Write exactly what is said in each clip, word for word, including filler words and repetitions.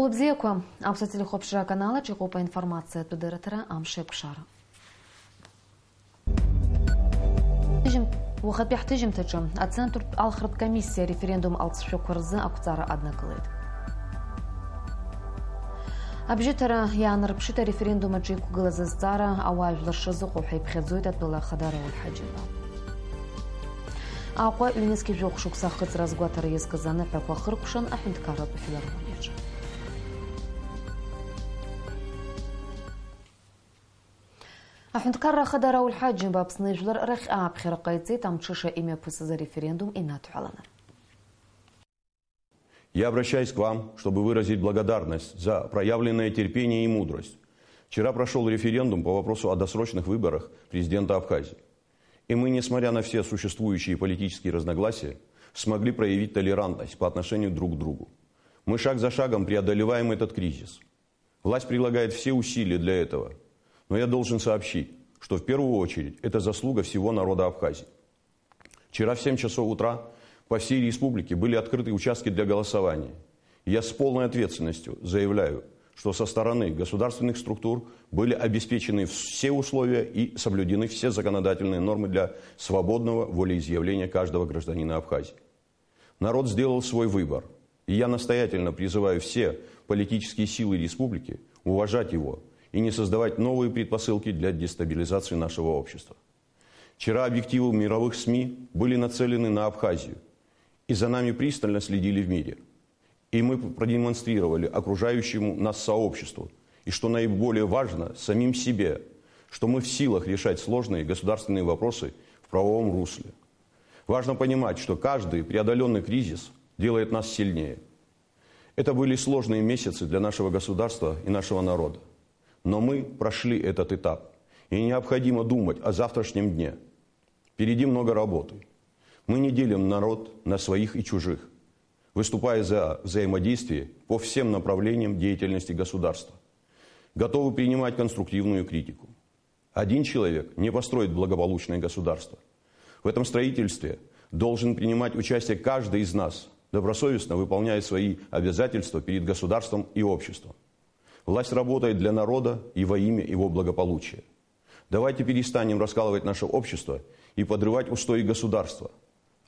Ла бзиақәа, Аԥсуа телехәаԥшра аканалаҿ иҟоуп аинформациатә дырраҭара Амш еиқәшара. Ҭыжьым-, уахатәи ҳҭыжьымҭаҿы Ацентртә алхратә комиссиа ареферендум алҵшәақәа рзы ақәҵара аднакылеит. Абжьыҭара иаанарԥшит ареферендум аҿы иқәгылаз азҵаара, ауаа жәлар шрызыҟоу ҳәа иԥхьаӡоит атәыла ахада Рауль Ҳаџьымба. Аҟәа ҩнызқь жәохә шықәса ахыҵра азгәаҭара иазкыз аныҳәақәа ахыркәшан аҳәынҭқарратә филармониаҿы. Аҳәынҭқарра ахада Рауль Ҳаџьымба Аԥсны жәлар рахь ааԥхьара ҟаиҵеит амҽыша имҩаԥысыз ареферендум инадҳәаланы. Я обращаюсь к вам, чтобы выразить благодарность за проявленное терпение и мудрость. Вчера прошёл референдум по вопросу о досрочных выборах президента Абхазии. И мы, несмотря на все существующие политические разногласия, смогли проявить толерантность по отношению друг к другу. Мы шаг за шагом преодолеваем этот кризис. Власть прилагает все усилия для этого. Но я должен сообщить, что в первую очередь это заслуга всего народа Абхазии. Вчера в семь часов утра по всей республике были открыты участки для голосования. Я с полной ответственностью заявляю, что со стороны государственных структур были обеспечены все условия и соблюдены все законодательные нормы для свободного волеизъявления каждого гражданина Абхазии. Народ сделал свой выбор, и я настоятельно призываю все политические силы республики уважать его и не создавать новые предпосылки для дестабилизации нашего общества. Вчера объективы мировых СМИ были нацелены на Абхазию, и за нами пристально следили в мире. И мы продемонстрировали окружающему нас сообществу, и, что наиболее важно, самим себе, что мы в силах решать сложные государственные вопросы в правовом русле. Важно понимать, что каждый преодоленный кризис делает нас сильнее. Это были сложные месяцы для нашего государства и нашего народа. Но мы прошли этот этап, и необходимо думать о завтрашнем дне. Впереди много работы. Мы не делим народ на своих и чужих, выступая за взаимодействие по всем направлениям деятельности государства. Готовы принимать конструктивную критику. Один человек не построит благополучное государство. В этом строительстве должен принимать участие каждый из нас, добросовестно выполняя свои обязательства перед государством и обществом. Власть работает для народа и во имя его благополучия. Давайте перестанем раскалывать наше общество и подрывать устои государства,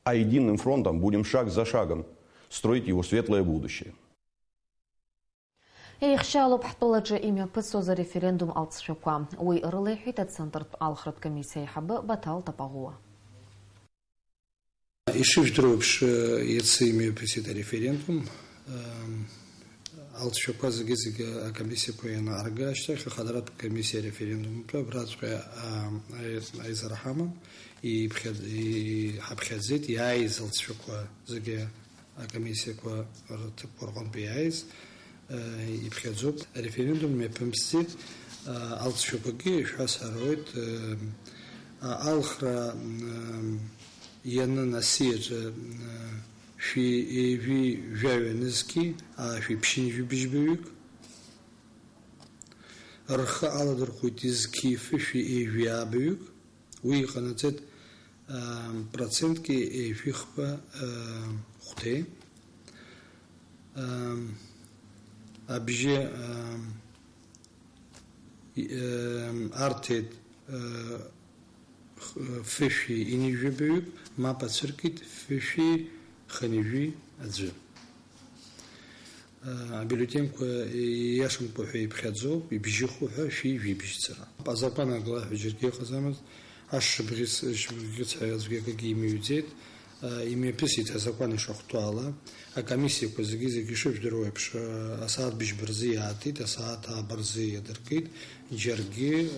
а единым фронтом будем шаг за шагом строить его светлое будущее. Еихшьаалоуп ҳтәылаҿы имҩаԥысуаз ареферендум алҵшәақәа. Уи рылеиҳәеит Ацентртә алхратә комиссиа аиҳабы Баҭал Тапаӷәуа. Ишыжәдыруа еиԥш, иацы имҩаԥысит ареферендум. Алҵшәақәа зегьы-зегьы акомиссиақәа ианаарга ашьҭахь, ахадаратә комиссиа ареферендум атәы абраҵәҟьа, а, аи-, аизара ҳаман, иԥхьа-, иҳаԥхьаӡеит иааиз алҵшәақәа зегьы. Акомиссиақәа рҭыԥқәа рҟынтә иааиз, э, иԥхьаӡоуп. Ареферендум мҩаԥымсӡеит, э, алҵшәақәагьы шәасҳәароит, э, а-, алхра, м, ианын асиаҿы, м, шәи ҩажәи жәаҩа нызқьи, а, шәи ԥшьынҩажәи быжьбаҩык, рхы аладырхәит зқьи фышәи ҩажәи аабаҩык. Уи иҟанаҵеит, аа, процентки ҩажәихԥа, аа, хәҭеи. Аа, абжьы, аа, и-, аа, арҭеит, аа, х-, фышәи ҩынҩажәи баҩык, мап ацәыркит фышәи хынҩажәи аӡәы. Абиуллетенқәа ииашамкәа ҳәа иԥхьаӡоуп, ибжьыху ҳәа шәи жәибжьцара. Азакәан аглаҳәа џьаргьы ыҟаӡамызт, ашшыбӷьыц, шыбӷьыц ҳәа аӡәгьы акгьы имыҩӡеит. Имҩаԥысит азакәан ишахәҭоу ала. Акомиссиақәа зегьы-зегьы ишыжәдыруа еиԥш, асааҭ быжьба рзы иаатит, асааҭ ааба рзы иадыркит, џьаргьы,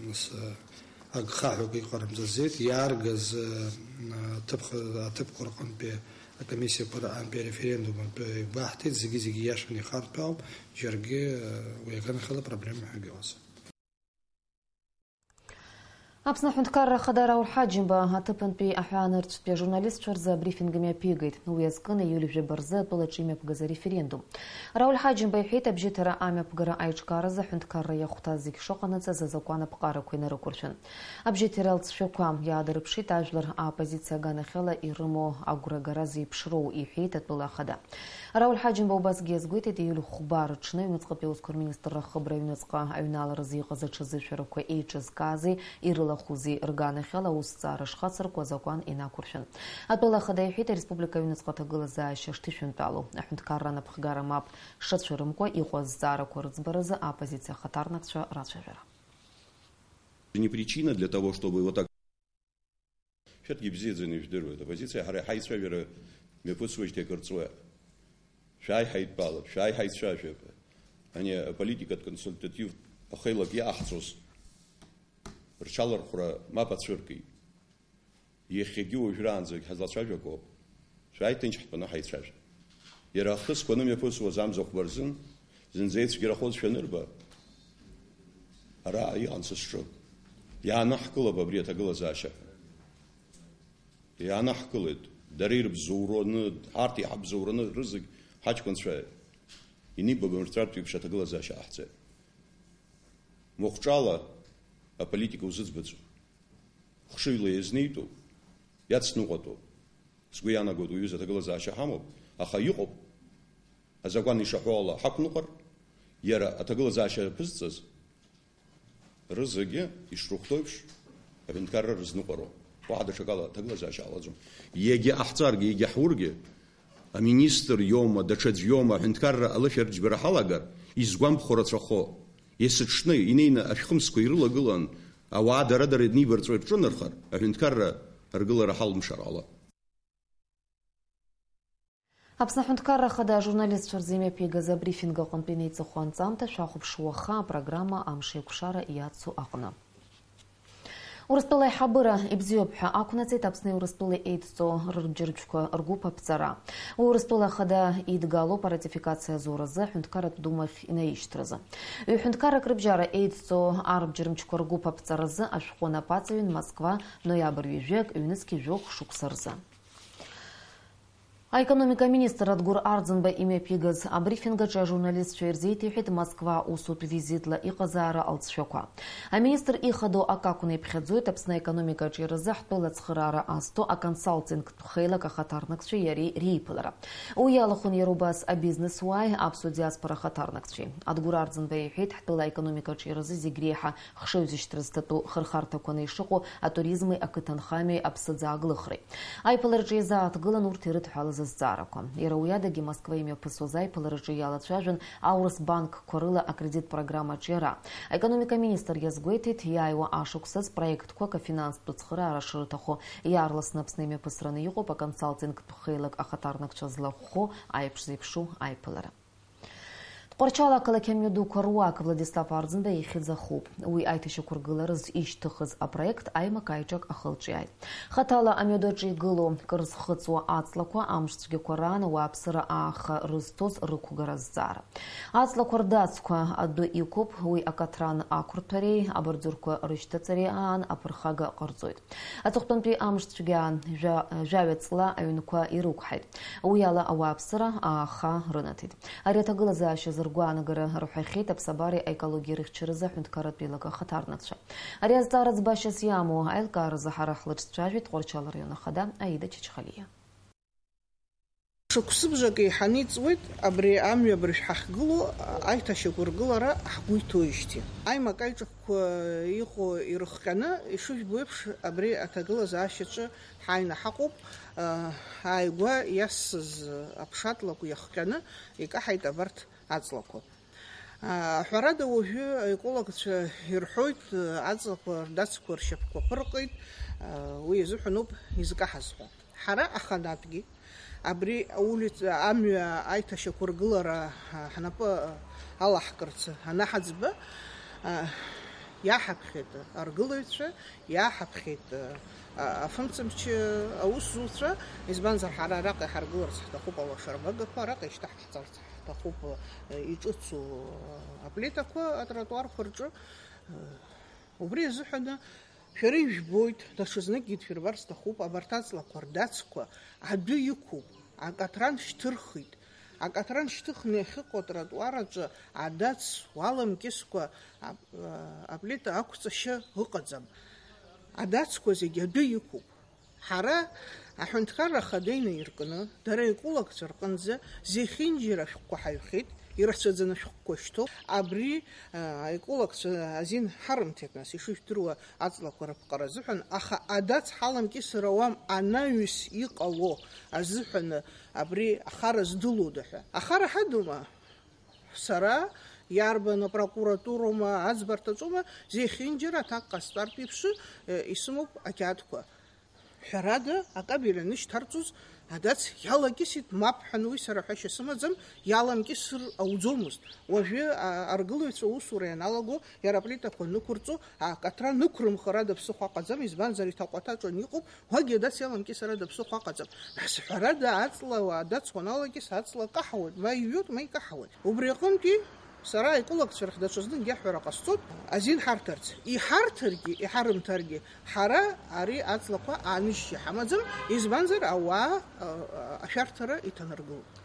нас, агхаҳәак иҟарымҵаӡеит, иааргаз, э, аҭыԥха-, аҭыԥқәа рҟынтәи акомиссиақәа рҟынтәи ареферендум атәы игәаҳҭеит, зегьы-зегьы ииашаны ихарҭәаауп, џьаргьы, э, уи аганахьала проблема ҳәагьы ыҟаӡам. Аԥсны аҳәынҭқарра ахада Рауль Ҳаџьымба аҭыԥантәи аҳәаанырцәтәи ажурналистцәа рзы абрифинг мҩаԥигеит. Уи азкын июль жәаба рзы атәылаҿы имҩаԥгаз ареферендум. Рауль Ҳаџьымба иҳәеит, абжьыҭара амҩаԥгара аиҿкааразы аҳәынҭқарра иахәҭаз зегь шыҟанаҵаз азакәан аԥҟарақәа инарықәыршәан. Абжьыҭира алҵшәақәа иаадырԥшит ажәлар аоппозициа аганахьала ирымоу агәрагара зеиԥшроу, иҳәеит атәыла ахада. Рауль Ҳаџьымба убасгьы иазгәеиҭеит, июль хәба рыҽны аҩныҵҟатәи аусқәа рминистрра ахыбра аҩныҵҟа аҩналара зыҟаз аҽазышәарақәа еиҿызкаази ирылахәзи рганахьала аусҭҵаара шхацырку азакәан инақәыршәан. Атәыла ахада иҳәеит, ареспублика аҩныҵҟа аҭагылазаашьа шҭышәынтәалоу, аҳәынҭқарра анапхгара мап шацәырымкуа иҟоу азҵаарақәа рыӡбаразы аоппозициа ахаҭарнакцәа рацәажәара. Не причина для того, чтобы вот так. Шәарҭгьы ибзиаӡаны ижәдыруеит, аоппозициа ҳара ҳаицәажәара мҩаԥысуеижьҭеи акыр ҵуеит. Шәааи ҳаидтәалап, шәааи ҳаицәажәап. Ани аполитикатә консультатив ахеилак иаҳҵоз рҽалархәра мап ацәыркит. Иахьагьы уажәраанӡагь ҳазлацәажәақәоуп. Шәааи, ҭынч ҳтәаны ҳаицәажәа. Иара ахҭысқәа анымҩаԥысуаз амза хәба рзын, зынӡа ицәгьарахоз шәанырба, ара иҟан са сҿы. Иаанаҳкылап абри аҭагылазаашьа. Иаанаҳкылеит. Дара ирыбзоураны, ҳарҭ иҳабзоураны рызегь ҳаҷкәынцәа инибабымырҵәартә еиԥш аҭагылазаашьа ҟаҳҵеит. Махәҿала аполитика узыӡбаӡом. Хшыҩла иазнеитәуп, иацныҟәатәуп. Сгәы иаанагоит, уаҩыза аҭагылазаашьа ҳамоуп, аха иҟоуп. Азакәан ишаҳәо ала ҳақәныҟәар, иара аҭагылазаашьа аԥызҵаз рызегьы ишрыхәҭоу еиԥш аҳәынҭқарра рызныҟәароуп. Уаҳа даҽакала аҭагылазаашьа ҟалаӡом. Иагьа ҟаҳҵаргьы, иагьа ҳургьы, аминистр иоума, даҽаӡә иоума, аҳәынҭқарра алышәарџьбара ҳалагар, изгәамԥхо рацәахо, есыҽны инеины ашәхымсқәа ирылагылан, ауаа дара-дара инибарҵәо ирҿынархар, аҳәынҭқарра аргылара ҳалымшар ҟалап. Аԥсны аҳәынҭқарра ахада ажурналистцәа рзы имҩаԥигаз абрифинг аҟынтәи инеиҵыху анҵамҭа шәахәаԥш уаха апрограмма Амш еиқәшара иацу аҟны. Урыстәыла аиҳабыра ибзиоуп ҳәа ақәнаҵеит Аԥсни Урыстәылеи еидҵоу рырбџьырбжьқәа ргәыԥ аԥҵара. Уи Урыстәыла ахада идгалоуп аратификациа азоуразы аҳәынҭқарратә думахь инаишьҭразы. Ҩ-ҳәынҭқаррак рыбжьара еидҵоу арбџьырмчқәа ргәыԥ аԥҵаразы ашәҟәы напаҵаҩын Москва, ноиабр ҩажәак, ҩнызқьи жәохә шықәса рзы. Аекономика аминистр Адгәыр Арӡынба имҩаԥигаз абрифинг аҿы ажурналистцәа ирзеиҭеиҳәеит Москва усутә визитла иҟазаара алҵшәақәа. Аминистр ихадоу акы акәны иԥхьаӡоит Аԥсны аекономика аҿиаразы ҳтәыла ацхыраара азҭо аконсалтингтә хеилак ахаҭарнакцәеи иареи реиԥылара. Уи иалахәын иара убас абизнес уааи аԥсуа диаспора ахаҭарнакцәеи. Адгәыр Арӡынба иҳәеит, ҳтәыла аекономика аҿиаразы зегь реиҳа хшыҩзышьҭра зҭатәу хырхарҭақәаны ишыҟоу атуризми ақыҭанхамҩеи аԥсыӡ ааглыхреи. Аиԥылараҿы иазааҭгылан урҭ ирыдҳәалаз азҵаарақәа. Иара уи адагьы Москва имҩаԥысуаз аиԥылараҿы иалацәажәон аурыс банкқәа рыла акредит программа аҿиара. Аекономика аминистр иазгәеиҭеит, иааиуа ашықәсаз проектқәак афинанстә цхыраара шрыҭаху. Иаарласны Аԥсны имҩаԥысраны иҟоуп аконсалтингтә хеилак ахаҭарнакцәа злахәхо аиԥш зеиԥшу аиԥылара. Тҟәарчал ақалақь амҩадуқәа руак Владислав Арӡынба ихьӡ ахуп. Уи аиҭашьақәыргылараз ишьҭыхыз апроект аимак-аиҿак ахылҿиааит. Хаҭала амҩаду аҿы игылоу кыр зхыҵуа аҵлақәа амш цәгьақәа раан ауааԥсыра ааха рызҭоз рықәгара азҵаара. Аҵлақәа рдацқәа адәы иқәуп, уи акаҭран ақәырҭәареи абарӡырқәа рышьҭаҵареи аан аԥырхага ҟарҵоит. Аҵыхәтәантәи амш цәгьа жәа-, жәаҩа ҵла аҩнқәа ирықәҳаит. Уи ала ауааԥсыра ааха рынаҭеит. Ари аҭагылазаашьа азы ргәаанагара рҳәахьеит аԥсабареи аекологиеи рыхьчаразы аҳәынҭқарратә еилак ахаҭарнакцәа. Ари азҵаара ӡбашьас иамоу аилкааразы ҳара ҳлыҿцәажәеит Тҟәарчал араион ахада Аида Чачхалиа. Шықәсыбжак еиҳаны иҵуеит абри амҩабыржә ҳахьгылоу аиҭашьақәыргылара ҳгәы иҭоуижьҭеи. Аимак-аиҿакқәа иҟоу ирыхҟьаны, ишыжәбо еиԥш, абри аҭагылазаашьаҿы ҳааины ҳаҟоуп. Ааигәа иассыз аԥшатлакә иахҟьаны икаҳаит абарҭ аҵлақәа. Ҳәарада, уажәы аекологцәа ирҳәоит, аҵлақәа рдацқәа ршьапқәа ԥырҟеит, уи азыҳәаноуп изкаҳаз ҳәа. Ҳара аханатәгьы абри аулица, амҩа аиҭашьақәыргылара ҳнапы алаҳкырц анаҳаӡба, иаҳаԥхьеит аргылаҩцәа, иаҳаԥхьеит афымцамч аусзуҩцәа, избанзар, ҳара араҟа иҳаргыларц ҳҭахуп алашарбагақәа, араҟа ишьҭаҳ- ҳцарц ҳҭахуп, э, иҿыцу, э, аплитақәа атротуарқәа рҿы. Э, убри азыҳәаны шәара ижәбоит, даҽазныкгьы дшәырбар сҭахуп, абарҭ аҵлақәа рдацқәа адәы иқәуп, акаҭран шьҭырхит. Акаҭран шьҭыхны иахьыҟоу атротуар аҿы адац уаламкьыскәа ап-, э, аплита ақәҵашьа ыҟаӡам. Адацқәа зегь адәы иқәуп. Ҳара аҳәынҭқарра ахада инаиркны, дара аекологцәа рҟынӡа зехьынџьара ашәҟәқәа ҳаҩхьеит, ирацәаӡаны ашәҟәқәа шьҭоуп. Абри, а, аекологцәа азин ҳарымҭеит, нас, ишыжәдыруа аҵлақәа рыԥҟара азыҳәан, аха адац ҳаламкьысыр ауам анаҩс иҟало азыҳәаны абри ахара здылода ҳәа. Ахара ҳадума? Сара иарбан апрокуратуроума, аӡбарҭаҿоума, зехьынџьара аҭак ҟасҵартә еиԥш, э, исымоуп ақьаадқәа. Ҳәарада, акабель анышьҭарҵоз, адац иалакьысит, мап ҳәан, уи сара ҳәашьа сымаӡам, иаламкьысыр ауӡомызт. Уажәы, а, аргылаҩцәа аусура ианалаго, иара аплитақәа нықәырҵо, акатра нықәрымхыр ада ԥсыхәа аҟаӡам, избанзар, иҭаҟәаҭаҿ аниҟоуп, уагьы адац иаламкьысыр ада ԥсыхәа аҟаӡам. Нас, ҳәарада, аҵла, адац уаналагьыс аҵла каҳауеит, ма иҩуеит, ма икаҳауеит. Убри аҟынтәи сара аекологцәа рахь даҽазныкгьы аҳәара ҟасҵоит, азин ҳарҭарц. Иҳарҭаргьы, иҳарымҭаргьы, ҳара ари аҵлақәа ааныжьшьа ҳамаӡам, избанзар, ауаа, а, а, ашәарҭара иҭанаргылоит.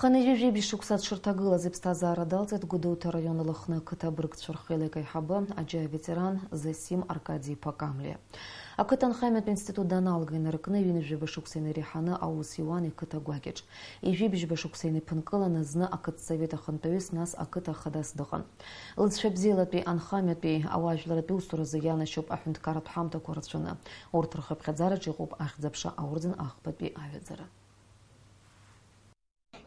Хынҩажәи жәибжь шықәса дшырҭагылаз иԥсҭазаара далҵит Гәдоуҭа араион Лыхны ақыҭа абыргцәа рхеилак аиҳабы, аџьа аветеран Зосим Аркади-иԥа Камлиа. Ақыҭанхамҩатә институт даналга инаркны ҩынҩажәаба шықәса инареиҳаны аус иуан иқыҭа гәакьаҿ. Ҩажәи бжьба шықәса инаԥынкыланы зны ақыҭсовет ахантәаҩыс, нас ақыҭа ахадас дыҟан. Лыҵшәа бзиалатәи анхамҩатәи ауаажәларратәи усуразы ианашьоуп аҳәынҭқарратә ҳамҭақәа рацәаны. Урҭ рхыԥхьаӡараҿ иҟоуп Ахьӡ-аԥша аорден ахԥатәи аҩаӡара.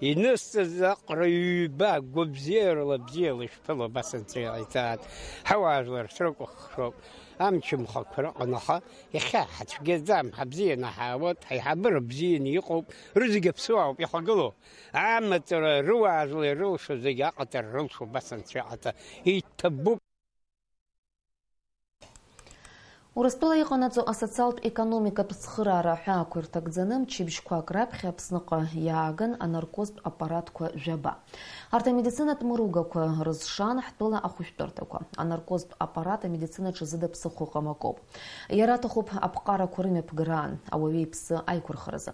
Инысҵаз аҟара ҩба гәабзиарала бзиала ишәԥыло абас анцәа иҟаиҵааит. Ҳауаажәлар шрыкәыхшоуп, амчымхақәа рыҟан, аха иахьа ҳацәгьаӡам, ҳабзианы ҳаауеит, ҳаиҳабыра бзианы иҟоуп, рызегь аԥсуаауп ихагылоу. Амаҵура, рыуаажәлар ирылшо зегь аҟаҵара рылшо абас анцәа иҟаҵа, иҭабуп. Урыстәыла иҟанаҵо асоциалтә-економикатә цхыраара аҳәаақәа ирҭагӡаны мчыбжьқәак раԥхьа Аԥсныҟа иааган анаркозтә аппаратқәа жәаба. Арҭ амедицинатә мыругақәа рызшан ҳтәыла ахәышәтәырҭақәа. Анаркозтә аппарат амедицинаҿы зыда ԥсыхәа ыҟам акоуп. Иара аҭахуп аԥҟарақәа рымҩаԥгараан, ауаҩы иԥсы аиқәырхаразы.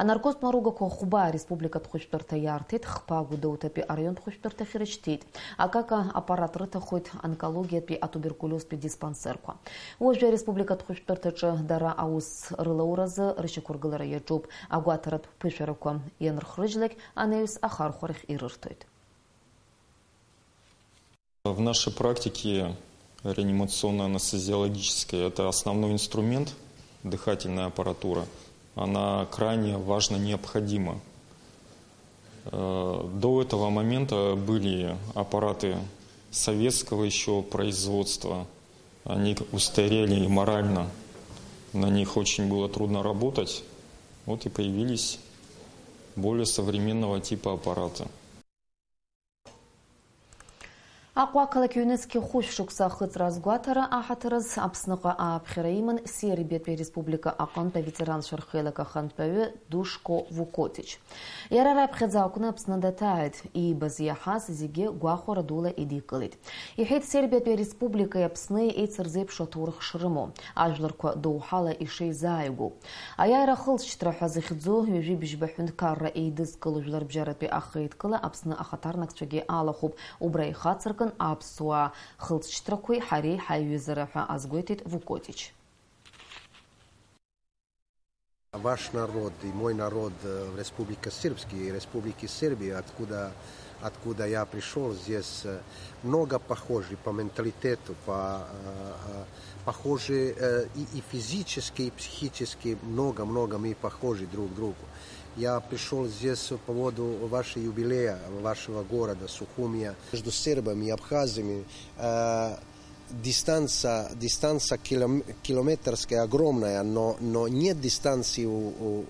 Анаркозтә мыругақәа хәба ареспубликатә хәышәтәырҭа иарҭеит, хԥа Гәдоуҭатәи араионтә хәышәтәырҭахь ирышьҭит. Акака аппарат рыҭахоит онкологиатәи атуберкулиозтәи диспансерқәа. Уажәы ареспубликатә хәышәтәырҭаҿы дара аус рылауразы рышьақәыргылара иаҿуп. Агәаҭаратә ԥышәарақәа ианрыхрыжьлак, анаҩс ахархәарахь ирырҭоит. В нашей практике реанимационно-анестезиологической это основной инструмент, дыхательная аппаратура. Она крайне важна, необходима. Э, до этого момента были аппараты советского ещё производства. Они устарели и морально. На них очень было трудно работать. Вот и появились более современного типа аппараты. Аҟәа ақалақь ҩнызқьи хәышә шықәса ахыҵра азгәаҭара аҳаҭыр азы Аԥсныҟа ааԥхьара иман Сербиатәи ареспублика аҟынтә аветеранцәа рхеилак ахантәаҩы Душко Вукотич. Иара раԥхьаӡа акәны Аԥсны даҭааит, иибаз иаҳаз зегьы гәахәара дула идикылеит. Иҳәеит, Сербиатәи ареспубликеи Аԥсни еицырзеиԥшу аҭоурых шрымоу, ажәларқәа доуҳала ишеизааигәоу. Аиааира ахылҵшьҭра ҳәа зыхьӡу ҩажәи бжьба ҳәынҭқарра еидызкыло жәларбжьаратәи ахеидкыла Аԥсны ахаҭарнакцәагьы алахәуп, убра ихацыркын аԥсуаа хылҵшьҭрақәеи ҳареи ҳаиҩызара ҳәа азгәеиҭеит Вукотич. Ваш народ и мой народ, э, в Республике Сырбске и Республике Сербии, откуда, откуда я пришёл, здесь, э, много похожи по менталитету, по, э, э, похожи, э, и, и физически, и психически, много-много мы похожи друг к другу. Я пришёл здесь по поводу вашего юбилея, вашего города Сухумия. Между сербами и абхазами, э, дистанция, дистанция килом-, километрская огромная, но, но нет дистанции у, у,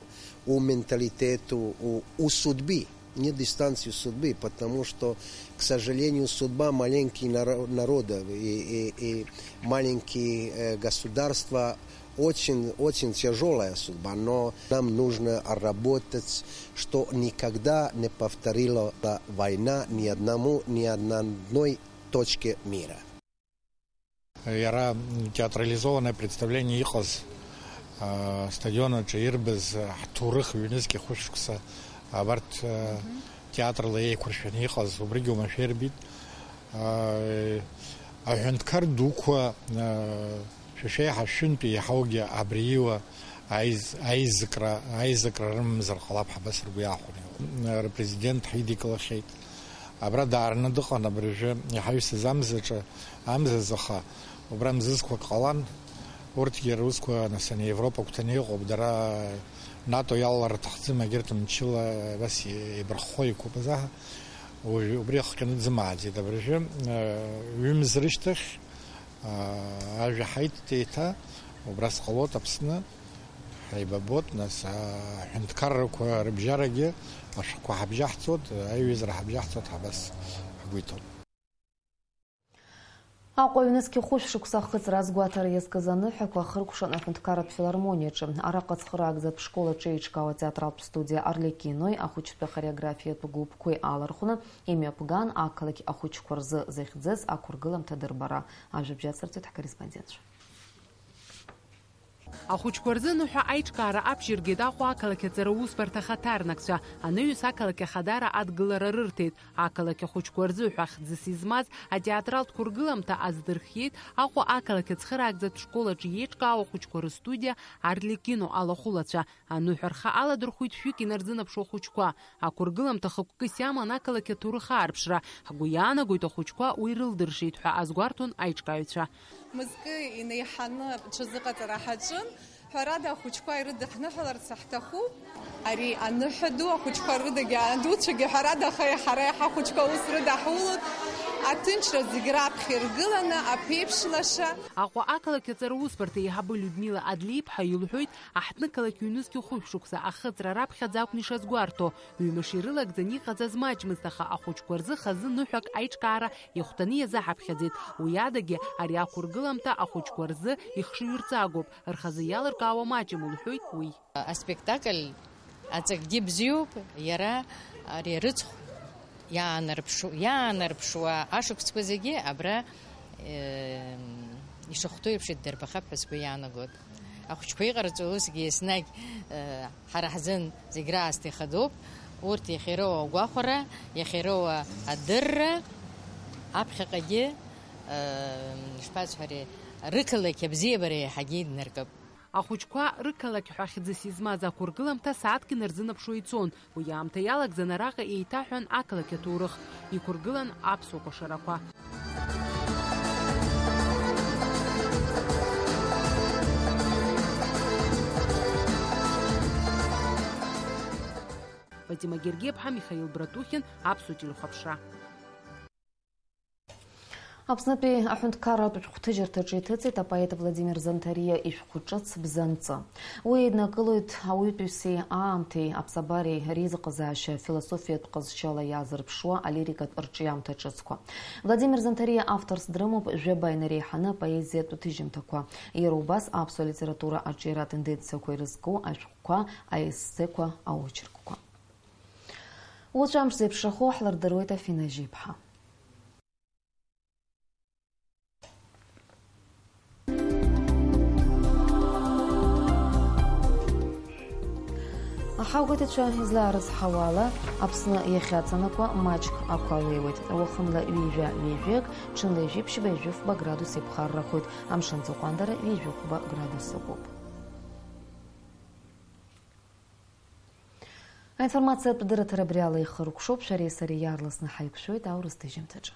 у менталитету, у, у судьбы. Нет дистанции у судьбы, потому что, к сожалению, судьба маленьких наро-, народов и, и, и маленькие, э, государства очень, очень тяжёлая судьба, но нам нужно работать, что никогда не повторила война ни одному, ни одной точке мира. Иара театрализованное представление иҟаз, а, астадион аҿы ирбаз, а, ҳҭоурых ҩнызқьи хәышәшықәса абарҭ, а, театрла еиқәыршәаны иҟаз, убригьы оумашәа ирбеит. А, аҳәынҭқар дуқәа, а, Шәа шәеиҳа шәынтә еиҳаугьы абри иуа аиз-, аизыкра, аизыкра рымамзар ҟалап ҳәа абас ргәы иаахәаны. Рпрезидент ҳидикылахьеит. Абра даараны дыҟан абыржәы иҳаҩсыз амзаҿы, амзазы, аха убра мзызқәак ҟалан. Урҭгьы русқәа, нас, ани Европа агәҭаны иҟоуп, дара НАТО иалалар рҭахӡам, егьырҭ мчыла абас еибарххо иқәуп азаҳа. Уажә убри ахҟьаны дзымааӡеит абыржәы. Ҩымз рышьҭахь, Ажәа ҳаиҭеит еиҭа, убра сҟалоит Аԥсны, ҳаибабот, нас, аҳәынҭқаррақәа рыбжьарагьы, ашәҟәқәа ҳабжьаҳҵоит, аиҩызара ҳабжьаҳҵоит, ҳабас ҳгәы иҭоуп. Аҟәа ҩнызқь хәышә шықәса ахыҵра азгәаҭара иазкыз аныҳәақәа ахыркәшан аҳәынҭқарратә филармониаҿы. Араҟа ацхыраагӡатә школ аҿы еиҿкаау атеатралтә студиа Арлекинои ахәыҷтәы хореографиатә гәыԥқәеи алархәны имҩаԥган ақалақь ахәыҷқәа рзы захьӡыз ақәыргыламҭа дырбара. Ажәабжь ацырҵоит ҳкорреспондентцәа. Ахәыҷқәа рзы ныҳәа аиҿкаара абжьыргеит Аҟәа ақалақь аҵара усбарҭа ахаҭарнакцәа. Анаҩс ақалақь ахадара адгылара рырҭеит. Ақалақь ахәыҷқәа рзы ҳәа хьӡыс измаз атеатралтә қәыргыламҭа аздырхиеит Аҟәа ақалақь ацхыраагӡатә школ аҿы иеиҿкаау ахәыҷқәа рыстудиа Арлекино алахәылацәа. Аныҳәа рхы аладырхәит шәҩык инарзынаԥшуа ахәыҷқәа. Ақәыргыламҭа хықәкыс иаман ақалақь аҭоурых аарԥшра. Ҳгәы иаанагоит, ахәыҷқәа уи рылдыршеит ҳәа азгәарҭон аиҿкааҩцәа. Мызкы инеиҳаны ҽазыҟаҵара ҳаҿын. Ҳәарада, ахәыҷқәа ирыдаҳныҳәаларц ҳҭахуп. Ари аныҳәа ду, ахәыҷқәа рыдагьы, адуцәагьы, ҳәарада, аха ҳара иаҳа ахәыҷқәа аус рыдаҳулоит. Аҭынчра зегь раԥхьа иргыланы, аԥеиԥш лаша. Аҟәа ақалақь аҵара усбарҭа еиҳабы Людмила Адлеиԥҳа илҳәоит, аҳҭнықалақь ҩнызқь хәышә шықәса ахыҵра раԥхьаӡа акәын ишазгәарҭо. Ҩымш ирылагӡаны иҟаҵаз маҷмызт, аха ахәыҷқәа рзы хазы ныҳәак аиҿкаара ихәҭаны иазаҳаԥхьаӡеит. Уи адагьы ари ақәыргыламҭа ахәыҷқәа рзы ихшыҩрҵагоуп, рхазы иалыркаауа маҷым, лҳәоит уи. Аспектакль аҵакгьы бзиоуп, иара ари рыцхә иаанарԥшу-, иаанарԥшуа ашықәсқәа зегьы абра, э, ишахәҭоу еиԥш иддырбахап ҳәа сгәы иаанагоит. Ахәыҷқәа иҟарҵо усгьы еснагь, э, ҳара ҳзын зегь раасҭа ихадоуп. Урҭ иахьа ироуа агәахәара, иахьа ироуа адырра, аԥхьаҟагьы, э, ишԥасҳәари, рықалақь абзиабара еиҳагьы иднаркып. Ахәыҷқәа рықалақь ҳәа хьӡыс измаз ақәыргыламҭа сааҭк инарзынаԥшуа ицон. Уи аамҭа иалагӡан араҟа еиҭаҳәан ақалақь аҭоурых. Иқәыргылан аԥсуа кәашарақәа. Фатима Гергиаԥҳа, Михаил Братухин, Аԥсуа телехәаԥшра. Аԥснытәи аҳәынҭқарратә шәҟәҭыжьырҭаҿы иҭыҵит апоет Владимир Занҭариа ишәҟәы ҿыц Бзанҵы. Уи еиднакылоит ауаҩытәыҩсеи аамҭеи аԥсабареи реизыҟазаашьа философиатә ҟазшьала иаазырԥшуа алирикатә рҿиамҭа ҿыцқәа. Владимир Занҭариа авторс дрымоуп жәаба инареиҳаны апоезиатә ҭыжьымҭақәа. Иара убас аԥсуа литература аҿиара атенденциақәа ирызку ашәҟәқәа, аессеқәа, аочеркқәа. Уаҵәы амш зеиԥшрахо ҳлырдыруеит Афина Жьиԥҳа. Аҳауагәаҭацәа излаарызҳауа ала, Аԥсны иахьаҵанакуа маҷк ақәа леиуеит. Уахынла ҩажәа, ҩажәак, ҽынла ҩажәи ԥшьба, ҩажәи фба градус иԥхаррахоит. Амшын ҵыхәандара ҩажәи хәба градус акәуп. Аинформациатә дырраҭара абри ала ихыркәшоуп, шәареи сареи иаарласны ҳаиқәшәоит аурыс ҭыжьымҭаҿы.